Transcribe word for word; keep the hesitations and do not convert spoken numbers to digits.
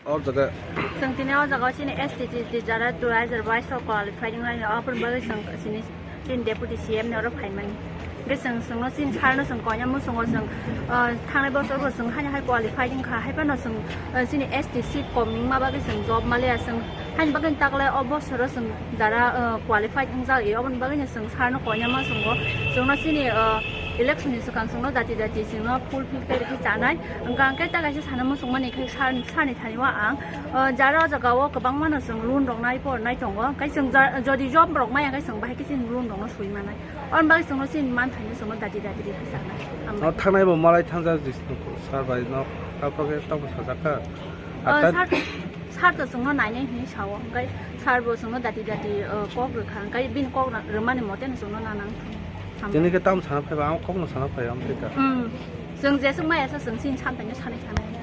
O jaga. Chwng tini o jaga o chini S T C jara two thousand twenty-five o qualify wngnai, aboni bagwi chwng chini, chini deputy C M ni oro phaimani. Hwnkhe chwng, chwngno chini sir no chwng koinai muchungo chwng, ah, thangnai bosor bo chwng haino hai qualify wngkha, hai phano chwng, ah, chini S T C kom wngma bagwi chwng job maliya chwng. Haini bagwi taklai o bosoro chwng jara, ah, qualified wngjak, e, oboni bagwino chwng sir no koinai muchungo. Chwngno chini, ah, election ni swkang chwngno dati dati chwngno fulfill khe rikhe chanai. Hwnkha hwnkhe ta kaisa sana muchungmani khe sir, sir ni thani o ang, ah, jara o jaga o kwbangma no chwng loan rok nai por nai tongo. Hwnkhe chwng ja-, jodi job rok maya khe chwng bahai khe chini loan rok no sui manai. Oboni bagwi chwngno chini manthaino chwngno dati dati rikhe chanai. O thangnai bo malai thangjak sir bai no, taphok khe tamo sajak kha. Ah, sir, sir to chwngno nainai hinwi sao, hwnkhe sir bo chwngno dati dati, ah, kok rwkha, hwnkhe bini kok rwmani mote no chwngno nanang thung. Tini khe tamo sana phaiba, ang kokno sana phaiba, ang thika. Hmm. Chwng jeswk maya sa chwng chini samtaino sanai sanai.